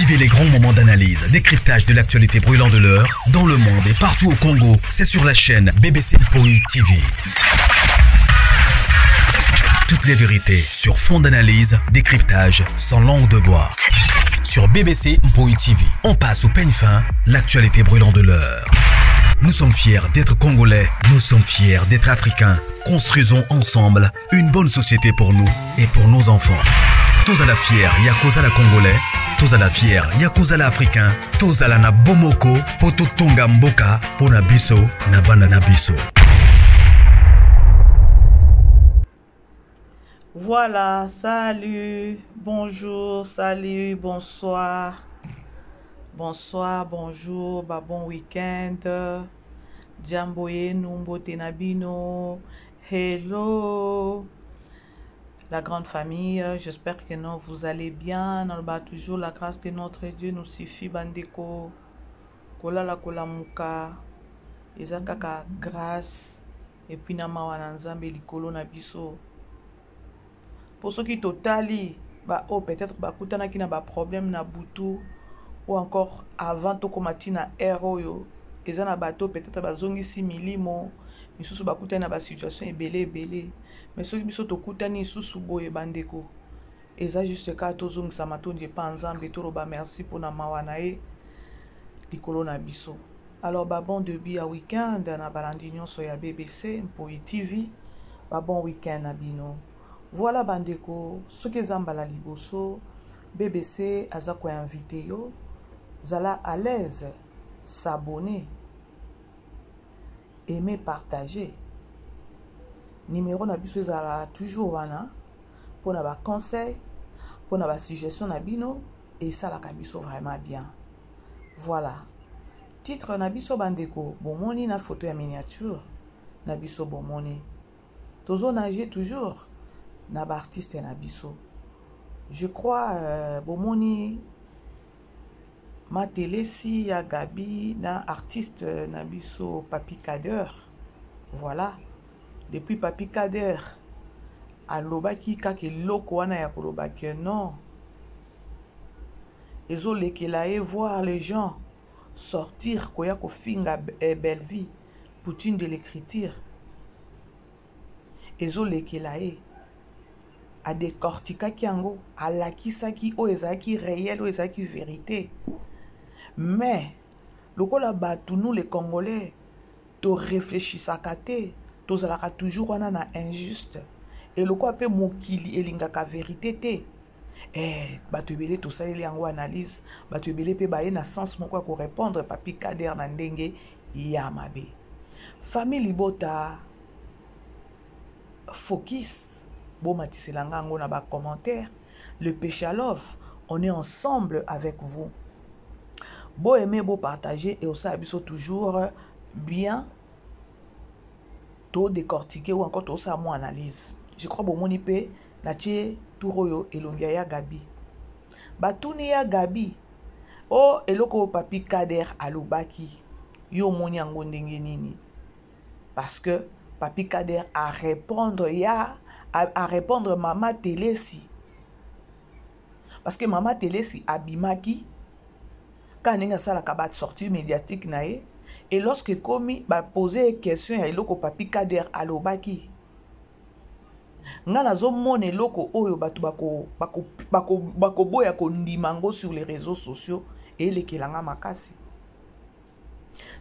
Vivez les grands moments d'analyse, décryptage de l'actualité brûlante de l'heure, dans le monde et partout au Congo. C'est sur la chaîne BBC Mpoi TV. Toutes les vérités sur fond d'analyse, décryptage, sans langue de bois. Sur BBC Mpoi TV, on passe au peigne fin l'actualité brûlante de l'heure. Nous sommes fiers d'être Congolais, nous sommes fiers d'être Africains. Construisons ensemble une bonne société pour nous et pour nos enfants. Tous à la fière, Yakoza la Congolais, tous à la fière, Yakoza la Africain, tous à la na Bomoko, Poto Tonga Mboka, Pona Biso, na Bana Biso. Voilà, salut, bonjour, salut, bonsoir. Bonsoir, bonjour, bah bon week-end. Jambo yenu, mbote na bino. Hello, la grande famille. J'espère que non, vous allez bien. Dans toujours la grâce de notre Dieu nous suffit, bandeko. Kolala kolamuka. Eza kaka grâce. Et puis na mawa na Nzambe likolo na biso. Po soki totali ba oyo peut-être bakutanaki na ba problème na butu ou encore avant tokoma ti na heure oyo eza na bato peut-être bazongisi milimo misusu bakutani na ba situation ebele ebele mais soki biso tokutani lisusu boye bandeko eza juste kaka tozongisa matondi epa Nzambe toloba merci mpona mawa na ye likolo na biso. Alors ba bon début ya week-end na balandi nyonso ya BBC Mpoi TV, ba bon week-end na bino. Voilà bandeko, soki eza mbala liboso BBC aza ko inviter yo, zala à l'aise, s'abonner, aimer, partager. Numéro na biso ezala toujours wana pona ba conseil, pona ba suggestion na bino, esalaka biso vraiment bien. Voilà. Titre na biso bandeko, bomoni na photo ya miniature na biso bomoni. Tozo nager toujours na ba artiste na biso. Je crois bomoni Matelesi ya Gabi na artiste na biso Papi Kader. Voilà. Depuis Papi Kader alobaki kaka eloko wana ya koloba que non. Ezolekela ye voir les gens sortir koya kofinga Bellevue, Poutine de l'écriture. Ezolekela ye. Adécortikaki yango, alakisaki oyo ezalaki réel, oyo ezalaki vérité. Mais lokola bato, nous les Congolais, to réfléchissaka te, tozalaka toujours wana na injuste. Et lokola pe mokili elingaka vérité te. Bato ebele tosaleli yango analyse, bato ebele pe baye na sens moko ya korépondre Papi Kader na ndenge ya mabe. Famille Libota focus, bomatisela nga yango na ba commentaire. Le Péchalove, on est ensemble avec vous. Bo aimer, bo partager et osala biso toujours bien. To décortiquer ou encore tosala mo analyse. Je crois bomoni pe na tie tour oyo elongi ya Gabi. Batuni ya Gabi, o eloko Papi Kader alobaki, yo moni yango ndenge nini? Parce que Papi Kader a répondre ya, a répondre Mama Telesi. Parce que Mama Telesi abimaki ka ndenge asalaka ba sortie médiatique na ye, et lorsque komi ba poser question ya eloko Papi Kader alobaki, nga nazomona eloko oyo bato bakoboya kondima yango sur les réseaux sociaux elekela nga makasi.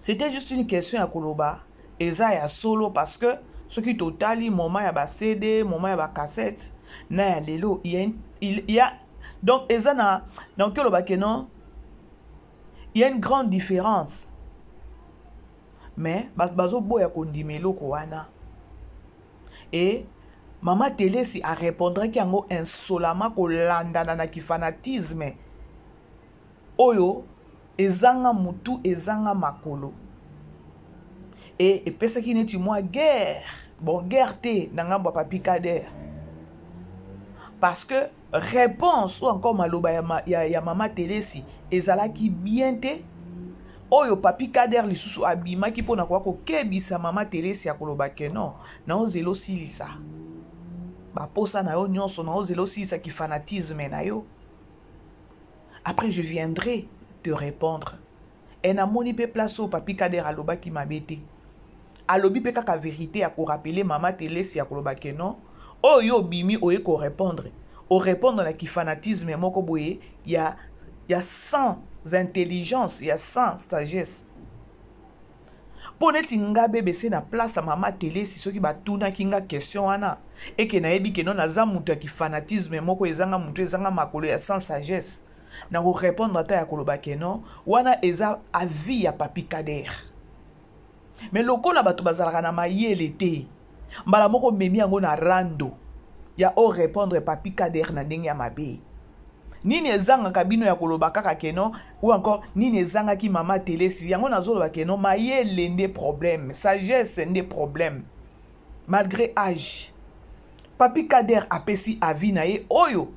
C'était juste une question ya koloba eza ya solo, parce que soki totali moment ya ba CD, moment ya ba cassette na ya lelo, il y a une, il y a, donc eza na, donc koloba ke non, il y a une grande différence. Mais bazoboya kondima eloko wana. Et Mama Telesi a répondraki yango insolemment kolandana na kifanatisme oyo ezanga mutu ezanga makolo. Et epesaki neti mwa guerre, bon guerre te na ngambo ya Papi Kader, parce que réponse ou encore maloba ya Mama Telesi ezalaki bien te. Oyo Papi Kader lisusu abimaki mpona koya kokebisa Mama Telesi ya koloba ke non, naozela osilisa baposa na yo nyonso, naozela osilisa kifanatisme na yo. Après, je viendrai te répondre. E namoni mpe place oyo Papi Kader alobaki mabe te. Alobi mpe kaka vérité ya korappeler mama Telesi, ya koloba ke non, oyo obimi oye korépondre, orépondre na kifanatisme moko boye ya sans intelligence, ya sans sagesse. Mpo neti nga BBC na place ya mama Telesi, soki batunaki nga question wana, eke nayebi ke non, naza moto ya kifanatisme moko ezanga moto, ezanga makolo, ya sans sagesse, na korépondre ata ya koloba ke non, wana eza avis ya Papi Kader. Mais lokola bato bazalaka na mayele te, mbala moko memi yango na rando ya orépondre Papi Kader na ndenge ya mabe. Nini ezangaka bino ya koloba kaka ke non, ou encore nini ezangaki mama Telesi? Yango nazoloba ke non, mayele nde problème, sagesse nde problème. Malgré âge, Papi Kader apesi avis na ye oyo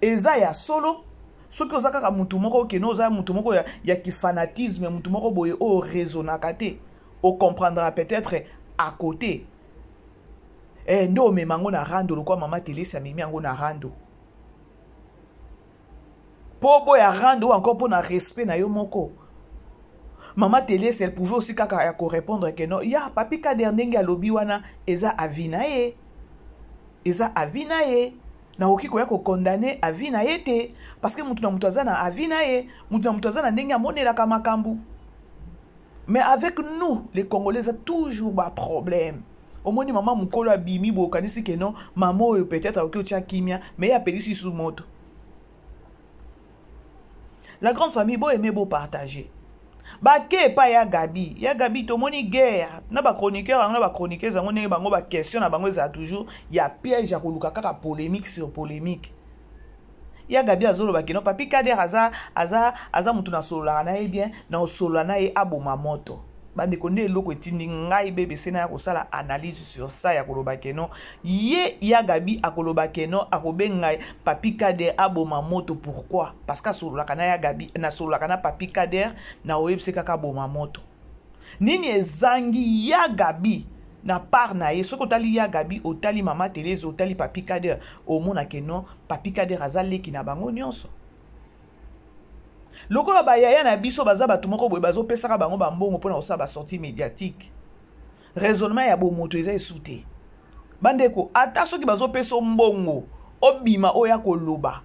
eza ya solo. Soki oza kaka mutu moko okende, oza mutu moko ya kifanatisme, mutu moko boye oyo raisonnaka te, ocomprendra peut-être à côté nde omema yango na rando lokwa mama Telesi amemi yango na rando. Mpo boya rando ou encore mpo na respect na yo moko, mama Telesi, elle pouvait aussi kaka ya korépondre ke non, ya Papi Kader ndenge alobi wana eza avis na ye, eza avis na ye, nakoki koya kocondamner avis na ye te, parce que mutu na mutu aza na avis na ye, mutu na mutu aza na ndenge amonelaka makambo. Mais avec nous les Congolais, eza toujours baproblème. Omoni mama mokolo abimi boye, okanisi ke non, mama oyo peut-être akoki otya kimia, mais ye apelisi lisusu moto. La grande famille, boaimer, bopartager. Bake epai ya Gabi, ya Gabi, tomoni guerre na bachroniqueur yango na bachroniqueuse yango, ndenge bango baquestion na bango ezala toujours ya piège, ya koluka kaka polémique sur polémique. Ya Gabi azoloba ke non, Papi Kader aza motu nasololaka na ye bien, na osolola na ye aboma moto. Bandeko, nde eloko etindi ngai BBC na ya kosala analyse sur ça, ya koloba ke non, ye ya Gabi akoloba ke non, akobenga Papi Kader aboma moto. Pourquoi? Parce que asololaka na ya Gabi, nasololaka na Papi Kader, na oyebisi kaka aboma moto. Nini ezangi ya Gabi na part na ye? Soki otali ya Gabi, otali mama Telese, otali Papi Kader, omona ke non, Papi Kader aza leki na bango nyonso. Lokola bayaya na biso baza bato moko boye, bazopesaka bango bambongo mpona kosala basortie médiatique, raisonnement ya bomoto eza esu te. Bandeko, ata soki bazopesa mbongo obima oyo koloba,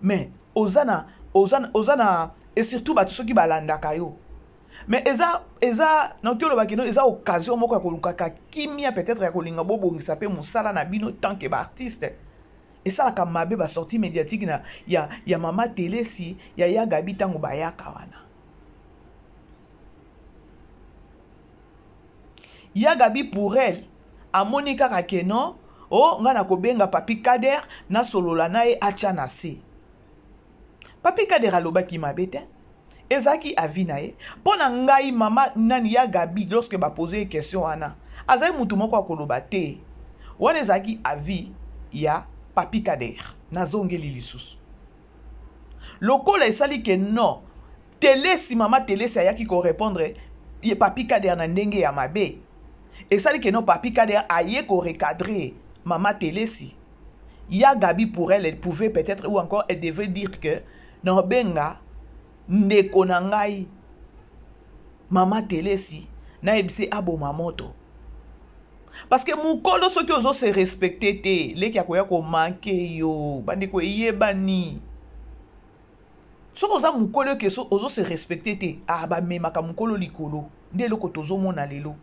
mais oza na et surtout bato soki balandaka yo, mais eza nakoki olobaki no, eza occasion moko ya kolukaka kimia, peut-être ya kolinga bobongisa mpe mosala na bino tant que baartiste. Esalaka mabe basortie médiatique na ya mama Telesi, ya Gabi, ntango bayaka wana. Ya Gabi, pour elle, amoni kaka ke non, o oh, ngai nakobenga Papi Kader, nasolola na ye, atya na se. Papi Kader alobaki mabe te, ezalaki avis na ye. Mpo na ngai, mama nani, ya Gabi, lorsque bapose ye question wana, azali mutu moko akoloba te wana ezalaki avis ya Papi Kader. Nazongeli lisusu, lokola esali ke non, Telesi, mama Telesi ayaki korépondre ye Papi Kader na ndenge ya mabe, esali ke non, Papi Kader aye korecadrer mama Telesi. Ya Gabi, pour elle, elle pouvait peut-être ou encore elle devait dire que naobenga ndeko na ngai mama Telesi, nayebisi aboma moto, parce que mokolo soki ozose respecter te, leki akoya komanquer yo. Bandeko, eyebani, soki oza mokolo eke ozose respecter te, ah, bamemaka mokolo likolo. Nde eloko tozomona lelo,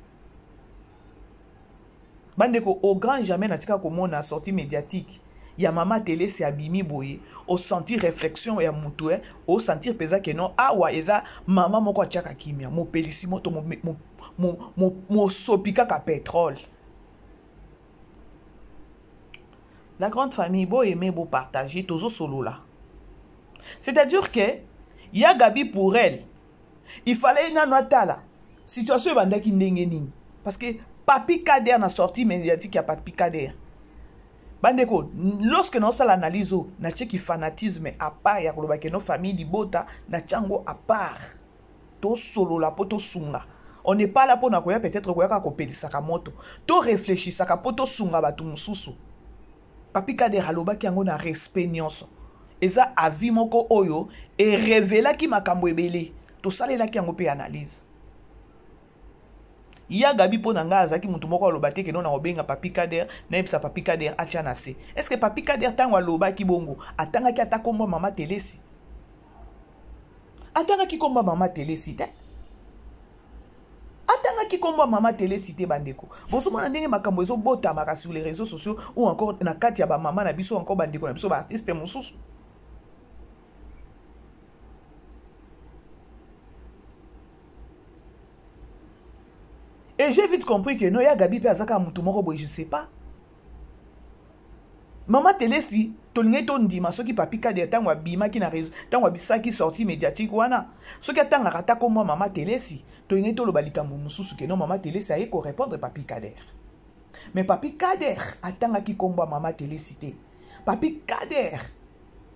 bandeko. Au grand jamais natika komona sortie médiatique ya mama Telesi abimi boye, osentir réflexion ya mutu, osentir mpenza ke non, awa eza mama moko atiaka kimia, mopelisi moto, mosopi kaka pétrole. La grande famille, boaimer, bopartager, tozosolola. C'est-à-dire que ya Gabi, pour elle, il fallait nano atala situation ebandaki ndenge nini, parce que Papi Kader, na sortie médiatique ya Papi Kader, bandeko, lorsque naosala analyse oyo, natieki fanatisme à part, ya koloba ke non, famille libota, natia yango à part. Tosolola mpo tosunga. On n'est pas là mpona koya peut-être koyaka kopelisaka moto. Toréfléchisaka mpo tosunga bato mosusu. Papi Kader alobaki yango na respect nyonso. Eza avis moko oyo erevelaki makambo ebele. Tosalelaki yango mpe analyse. Ya Gabi mpo na ngai azalaki moto moko aloba te keno na kobenga Papi Kader, nayebisa Papi Kader atya na se. Est-ce que Papi Kader ntango alobaki bongo atangaki ata kombo mama Telesi? Atangaki kombo mama Telesi te. Atangaki kombo mama Telesi te bandeko. Bozomona ndenge makambo ezobotamaka sur les réseaux sociaux ou encore na kati ya bamama na biso, encore bandeko na biso baartiste mosusu. Et j'ai vite compris que non, ya Gabi pe azaka mutu moko boye, je sais pas. Mama Telesi, tolingi tondima soki Papi Kader ntango abimaki na réseau, ntango abisaki sortie médiatique wana, soki atangaka ata kombo Mama Telesi, tolingi toloba likambo mosusu que non, Mama Telesi aye ko répondre Papi Kader. Mais Papi Kader atangaki kombo Mama Telesi te. Papi Kader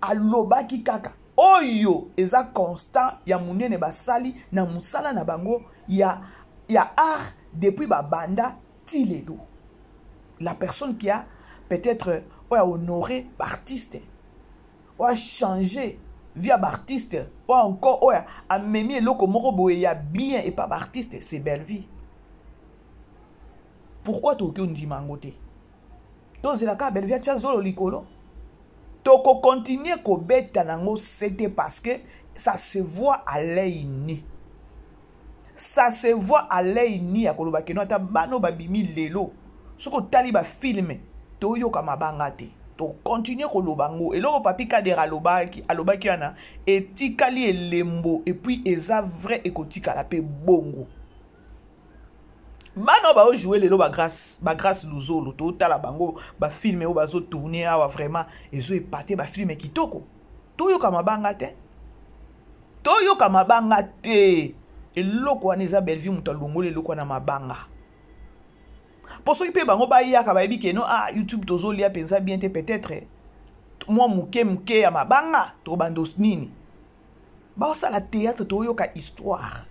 alobaki kaka oyo eza constant ya munene basali na musala na bango ya, ya art depuis babanda ti lelo. La personne qui a peut-être oyo a honoré artiste, oyo a changé vie ya baartiste, oyo encore oyo amemi eloko moko boye ya bien epa baartiste, c'est Bellevue. Pourquoi tokoki ondima yango te? Tozela kaka Bellevue atia zolo likolo, tokokontinue kobeta nango sete parce que ça se voit à l'œil nu. Ça se voit à l'œil nu ya koloba keno ata bano babimi lelo. Soki otali ba filme toyoka mabanga te. Tokontinue koloba ngo. Eloko Papi Kader alobaki, alobaki wana etikali elembo et puis eza vrai ekotikala pe bongo. Bana oyo bazo jouer lelo ba grâce, ba grâce Luzolo, totala bango ba filme oyo bazo tourner awa vraiment ezo epate ba filme kitoko. Toyoka mabanga te. Toyoka mabanga te. Eloko wana eza Bellevue moto alongoli eloko wana mabanga. Po soki pe bango bayaka bayebi ke no, ah, YouTube tozolia penza bien te, peut-être mwa moke moke ya mabanga tobando nini. Baosala théâtre toyoka histoire.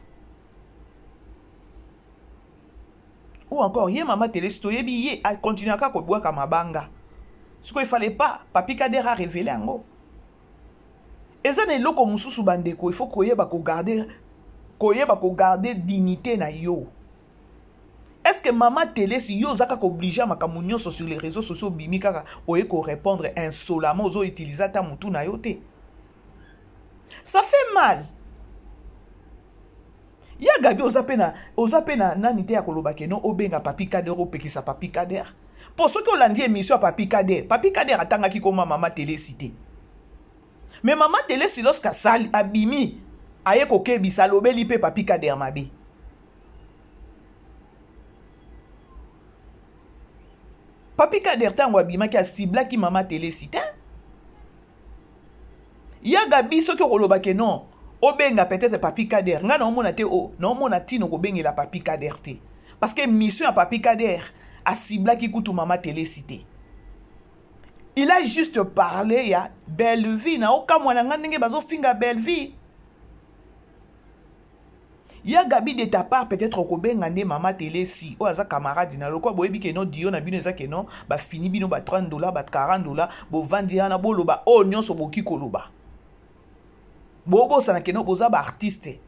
Ou encore ye mama Telesi toyebi ye a continuer kaka kobwaka mabanga. Sikoyo il fallait pas Papi Kader a révéler yango. Eza na eloko mosusu bandeko, il faut koyeba ko garder, koyeba ko garder dignité na yo. Est-ce que mama Telesi yo oza kaka obligé ya makambo nyonso sur les réseaux sociaux obimi kaka oye ko répondre insolemment, ozo utiliser ata mutu na yo te? Ça fait mal. Ya Gabi oza pe na, oza pe na nani te ya koloba ke non obenga Papi Kader opekisa Papi Kader. Po soki olandi émission ya Papi Kader, Papi Kader atangaki koma mama Telesi te. Mais mama Telesi lorsque asali abimi aye kokebisa alobeli pe Papi Kader mabe. Papi Kader tango abimaki asiblaki mama Telesi te. Ya Gabi soki okoloba ke non obenga peut-être Papi Kader, nga naomona te, oh, naomona tino kobengela Papi Kader te. Parce que mission ya Papi Kader asiblaki kutu mama Telesi te. Il a juste parlé ya Bellevue, na okamwa na nga ndenge bazofinga Bellevue. Ya Gabi de ta part peut-être okobenga nde mama Telesi oyo aza camarade na lokwa boyebi ke non dio na bino eza ke non ba fini bino ba 30 $, ba 40 $, bovandi wana boloba oyo nyonso boki koloba. Bobosana ke non boza ba artiste.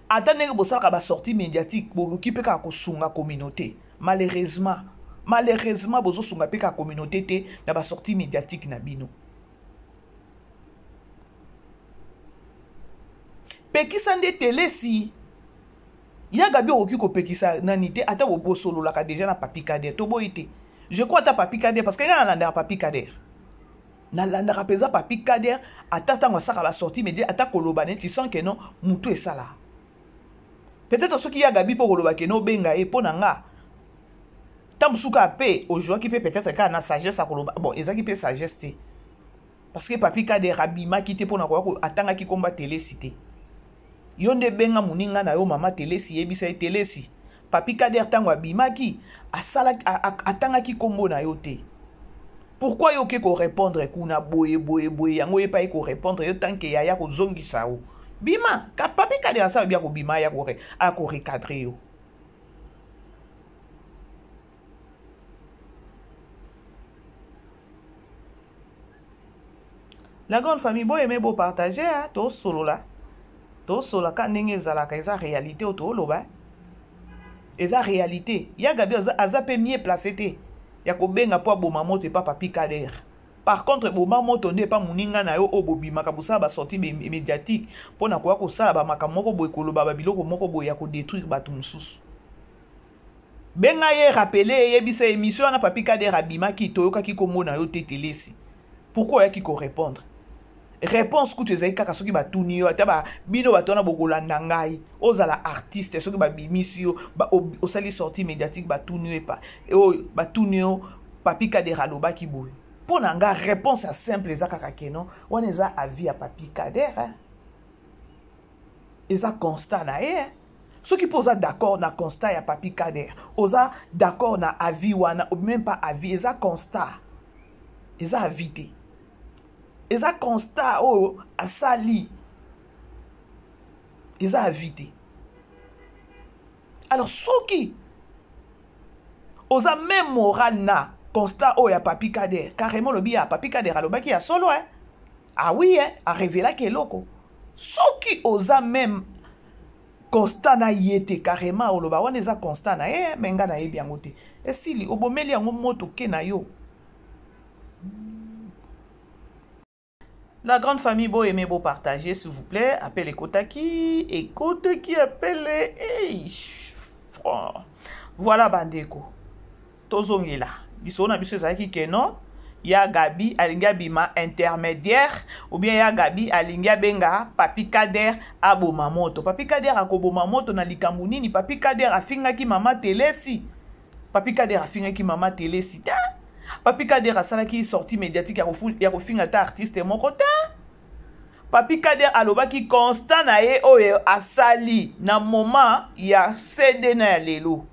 Ata ndenge bosalaka ba sortie médiatique bokoki pe kaka kosunga communauté. Malheureusement, malheureusement bozosunga pe kaka communauté te na ba sortie médiatique na bino. Pekisa nde Telesi. Ya Gabi okoki kopekisa nani te ata bosololaka déjà na Papi Kader toboyi te. Je crois ata Papi Kader parce que nga nalandaka Papi Kader. Nalandaka mpenza Papi Kader ata ntango asaka ba sortie média ata koloba neti sans que non mutu esala. Peut-être soki ya Gabi mpo koloba ke no benga ye mpo na nga. Ntango mosusu kaka mpe ozwaki mpe peut-être kaka na sagesse ya koloba bon ezalaki mpe sagesse te. Parce que Papi Kader abimaki te pona koya atangaki komba Telesi te. Yo nde benga muninga na yo mama Telesi yebisa ye Telesi. Papi Kader tango abimaki asalaki atangaki kombo na yo te. Pourquoi yo ke ko répondre kuna boye boye boye yango ye pa ye ko répondre yo tant que yaya ko zongisa yo. Bima ka Papi Kader asala bia ko bima ya ko a ko recadrer yo. La grande famille, bo aimer, bo partager, hein, to solola. To solola ka ndenge ezalaka eza réalité oyo toloba. Eza réalité. Ya Gabi aza, aza pe mieux placé te ya kobenga po aboma moto epa Papi Kader. Par contre boma moto nde epa moninga na yo oyo bobimaka bosala ba sortie médiatique mpo na koya kosala ba makambo moko boye koloba ba biloko moko boye ya kodétruire bato mosusu. Benga ye rappeler ye yebisa ye émission wana Papi Kader abimaki toyokaki kombo na yo te telesi. Pourquoi oyaki ko répondre? Réponse kutu ezali kaka soki batuni yo ata ba bino bato wana bokolanda ngai ozala artiste soki babimisi yo ba, osali sortie médiatique batuni yo epa oyo batuni yo Papi Kader alobaki boye. Mpo na nga réponse ya simple eza kaka keno wana eza avis ya Papi Kader hein? Eza constat na ye hein? Soki mpo oza d'accord na constat ya Papi Kader, oza d'accord na avis wana, même pas avis, eza constat, eza avis te, eza constat oyo asali, eza avis te. Alors soki oza même moral na constat oyo ya Papi Kader, carrément olobi ya Papi Kader alobaki ya solo hein? Ah oui hein, a révélaki eloko. Soki oza même constat na ye te, carrément oloba wana eza constat na ye, mais nga nayebi yango te. Esili obomeli yango moto ke na yo. La grande famille, bo aimer, bo partager, s'il vous plaît. Appel ekotaki, ekotaki appel. Hey, voilà bandeko. Tozongela. Biso na biso ezalaki ke non, ya Gabi alingi abima intermédiaire ou bien ya Gabi alingi abenga Papi Kader aboma moto. Papi Kader akoboma moto na likambo nini? Papi Kader afingaki mama Telesi. Papi Kader afingaki mama Telesi te. Papi Kader asalaki sortie médiatique ya kofinga ta artiste moko te. Papi Kader alobaki constat na ye oyo asali na moment ya CD na ya lelo.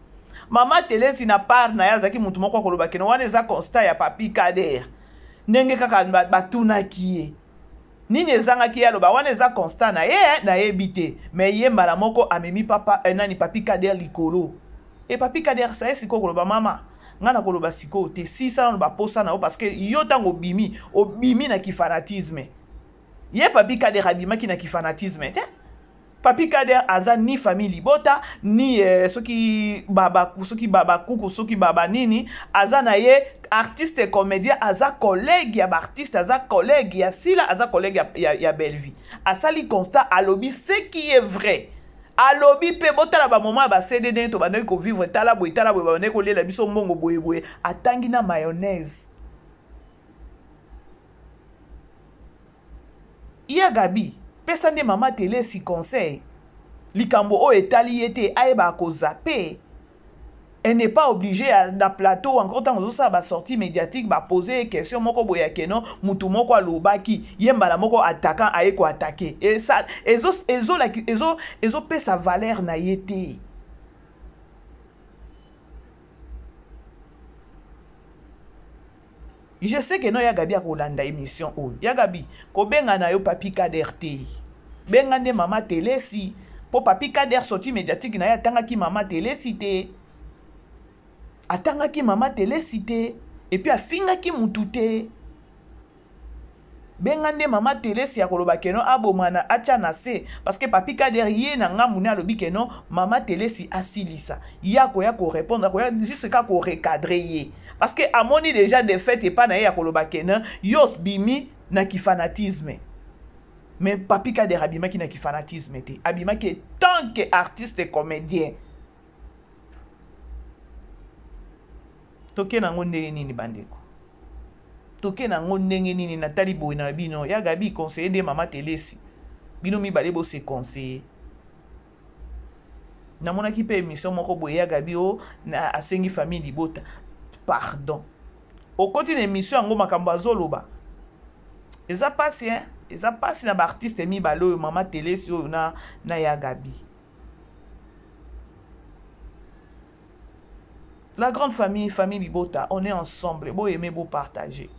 Mama Telesi na part na ye azalaki mutu moko akoloba keno wana eza constat ya Papi Kader. Ndenge kaka batunaki ye. Nini ezangaki ye aloba wana eza constat na ye, nayebi te. Mais ye mbala moko amemi papa, nani Papi Kader likolo. E Papi Kader sa ye sikoyo koloba mama, nga na koloba sikoyo te, si sala na baposa na yo parce que yo tango obimi, obimi na kifanatisme. Ye Papi Kader abimaki na kifanatisme te. Papi Kader aza ni famille libota ni soki baba, soki baba kuku, soki baba nini, aza na ye artiste comédien, aza collègue ya ba artiste, aza collègue ya Sila, aza collègue ya Bellevue. Asali constat, alobi ce qui est vrai. Alobi pe botala ba moment ya ba CD ndenge tobandaki ko vivre, tala boye, tala boye, babandaki kolela biso mbongo boye boye, atangi na mayonnaise. Ya Gabi, pesa nde mama Telesi conseil. Likambo oyo etali ye te, ayeba kozape. Elle n'est pas obligée à, na plateau encore tant ozo ba sortie médiatique ba poser question moko boya keno mutu moko alobaki ye mbala moko attaquant aye ko attaquer et ça ezo ezo la ezo ezo pesa valeur na ye te. Je sais que non ya Gabi akolanda émission oyo. Ya Gabi, kobenga na yo Papi Kader te. Benga nde mama Telesi. Po Papi Kader sortie médiatique na ye atangaki mama Telesi te. Atangaki mama Telesi te. Et puis afingaki mutu te. Benga nde mama Telesi ya koloba keno aboma na acha na se parce que Papi Kader ye na ngambu ne alobi keno mama Telesi asilisa. Ye akoya ko répondre, akoya juste ka ko recadrer ye. Parce que amoni déjà défaite epa na ye ya koloba keno yos bimi na ki fanatisme. Mais Papi Kader abimaki na ki fanatisme te. Abimaki tant que artiste et comédien. Toke nango ndenge nini bandeko? Toke nango ndenge nini? Natali boye na bino. Ya Gabi conseiller de mama Telesi. Bino mibale bo se conseiller. Namonaki pe émission moko boye ya Gabi o na asengi famille libota. Pardon. Okoti na émission yango makambo azoloba. Eza pasi hein? Eza pasi na ba artiste mibale oyo mama Telesi oyo na ya Gabi. La grande famille, famille Libota, on est ensemble. Bo aimer, bo partager.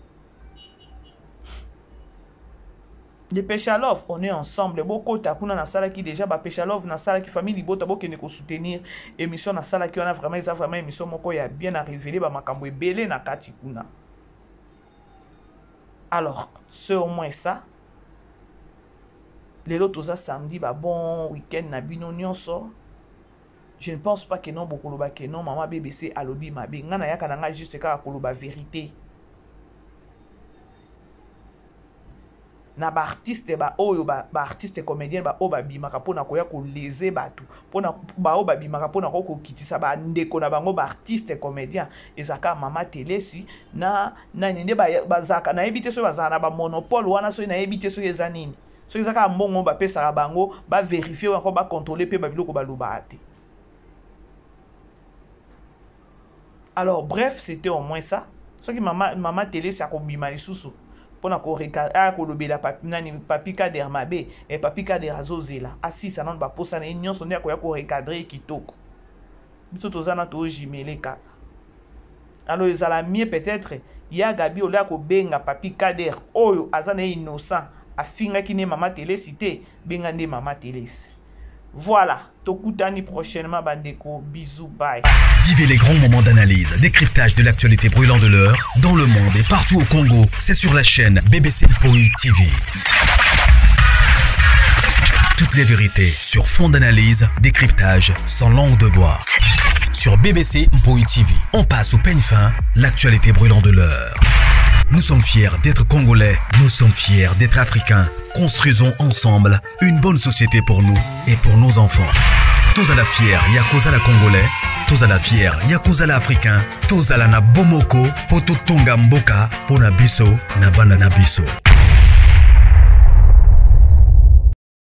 Les Péchalov, on est ensemble. Bo kota kuna na sala ki déjà ba Péchalov na sala ki famille Libota bo kende ko soutenir émission na sala ki on a vraiment eza vraiment émission moko ya bien à révéler ba makambo ebele na kati kuna. Alors, c'est au moins ça. Lelo toza samedi, ba bon week-end na bino nyonso. Je ne pense pas que non bokoloba que non mama BBC alobi mabe. Nga nayaka na nga juste kaka koloba vérité. Na ba artiste ba oyo ba, ba artiste comédien ba oyo babimaka mpona koya koleze bato, mpona ba oyo babimaka mpona koya kokitisa bandeko na bango ba artiste comédien, ezalaka mama Telesi na nani nde bazalaka, nayebi te soki bazalaka na ba monopole wana, soki nayebi te soki eza nini, soki eza kaka mbongo bapesaka bango baverifie oyo yango bakontrole mpe babiloko balobaka te. Alors bref, c'était au moins ça. Soki mama, mama Telesi akobima lisusu mpona aya kolobela papi, nani Papi Kader mabe, e Papi Kader azozela asisa nano baposa na ye nyonso nde akoya korecadre kitoko. Biso toza na tojimele kaka. Alors ezala mieux peut-être ya Gabi olia kobenga Papi Kader oyo aza na ye innocent, afingaki ne mama Telesi te, benga nde mama Telesi. Voilà, tokutani prochainement bandeko, bisous, bye. Vivez les grands moments d'analyse, décryptage de l'actualité brûlante de l'heure, dans le monde et partout au Congo. C'est sur la chaîne BBC Mpoi TV. Toutes les vérités sur fond d'analyse, décryptage, sans langue de bois. Sur BBC Mpoi TV, on passe au peigne fin l'actualité brûlante de l'heure. Nous sommes fiers d'être Congolais, nous sommes fiers d'être Africains. Construisons ensemble une bonne société pour nous et pour nos enfants. Tozala fier ya kozala Congolais, tozala fier ya kozala Africain, tozala na bomoko po totonga mboka pona biso na bana na biso.